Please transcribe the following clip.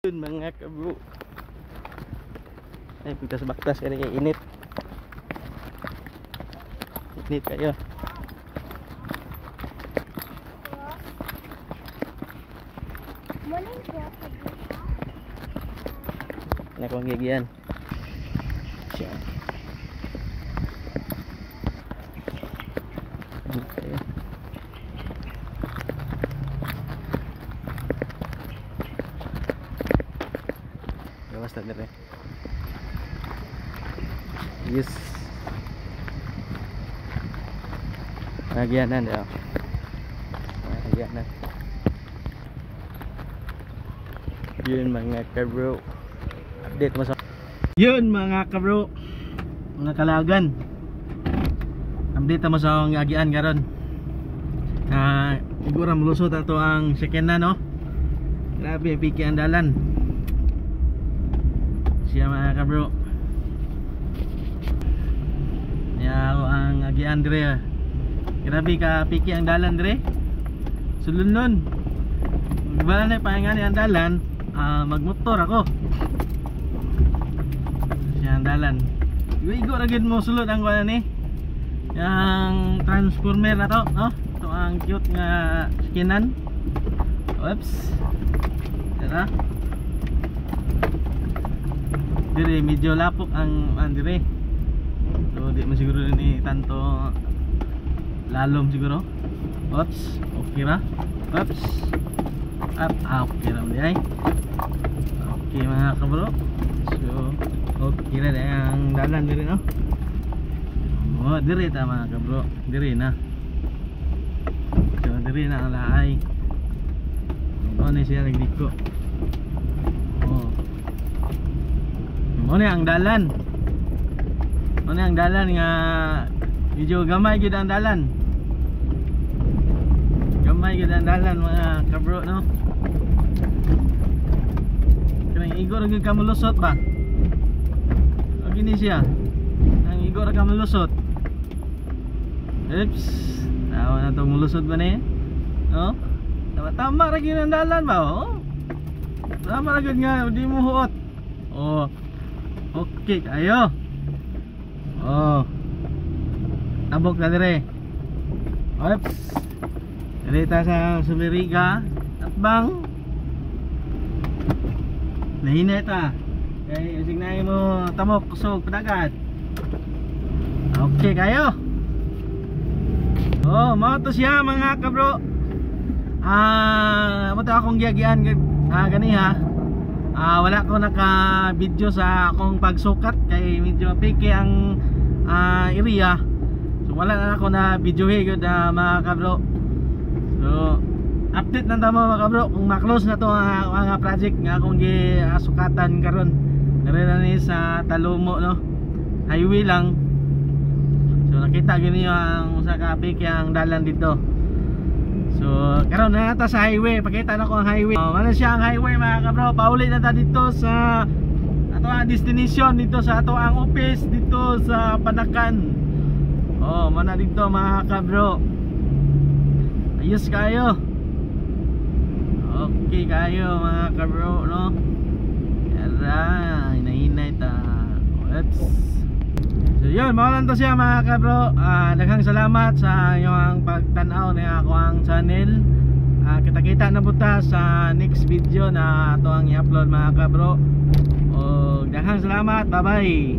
Yun, mga kabro. Ay, pigtas baktas kaya kay init. Init kayo. Nakong gigyan. Siya. Init kayo. Gawas na dire. Yes. Nagyanan daw. Nagyanan. Yun, mga kabro. Update mo sa Yun, mga kabro. Mga kalagan. Update mo sa akong agian karon. Siguro mulusot ato ang second na, no. Grabe piki ang dalan. Siya, mga kabro. Ya ako ang agian dire. Ah. Grabe ka piki ang dalan dire. Sulunnon. Wala na pahinga ni ang dalan, magmotor ako. Siya ang dalan. Igo ra gyud mo sulod ang kuan ni. Yang transformer na to, no? Ito ang cute nga skinan. Oops. Tara. Dire medyo lapok ang dire. So di man siguro ni tanto lalom siguro. Oops, okay ba? Oops. Up, okay lang di ay. Okay, mga kabro. So okay na ang dalan dire, no? Oh, dire ta, mga kabro. Dire na. So dire na ang laay. Oh, ni siya nagliko. Oh. Mo ni ang dalan. Mo ni ang dalan nga medyo gamay gyud ang dalan. Gamay gyud ang dalan, mga kabro, no. Kanang igo ra gyud ka molusot ba? O gini siya. Ang igo ra ka molusot. Oops. Tawa na tong molusot ba ni? No? Tama, tama ra gyud ang dalan ba? Oh. Tama ra gyud nga di mo huot. Oh. Okay kayo. Oh. Tabok na dire. Oops. Dire ta sa Sumiriga. Atbang. Nahinay ta. Kay signay mo tamok kusog padagat. Okay kayo. Oh, mao to siya, mga kabro. Mo to akong giagian ganiha. Wala ko naka-video sa akong pagsukat kay medyo peke ang area. So wala na ako na videohe gyud, mga kabro. So update na ta mo, mga kabro, kung ma-close na to ang mga project nga akong gisukatan karon. Dire na ni sa Talomo, no. Highway lang. So nakita gyud niyo ang usa ka peke ang dalan dito. So karon na ta sa highway, pakita na ko ang highway. Oh, ano siya ang highway, mga kabro. Pauli na ta dito sa ato ang destination dito sa ato ang office dito sa Panacan. Oh, mana dito, mga kabro. Ayos kayo. Okay kayo, mga kabro, no. Yara, hinahinay ta. Oops. So yun, mao lang to siya, mga kabro. Daghang salamat sa inyong pagtan-aw na ako ang channel. Kita-kita na buta sa next video na ato ang i-upload, mga kabro. O, daghang salamat. Bye bye.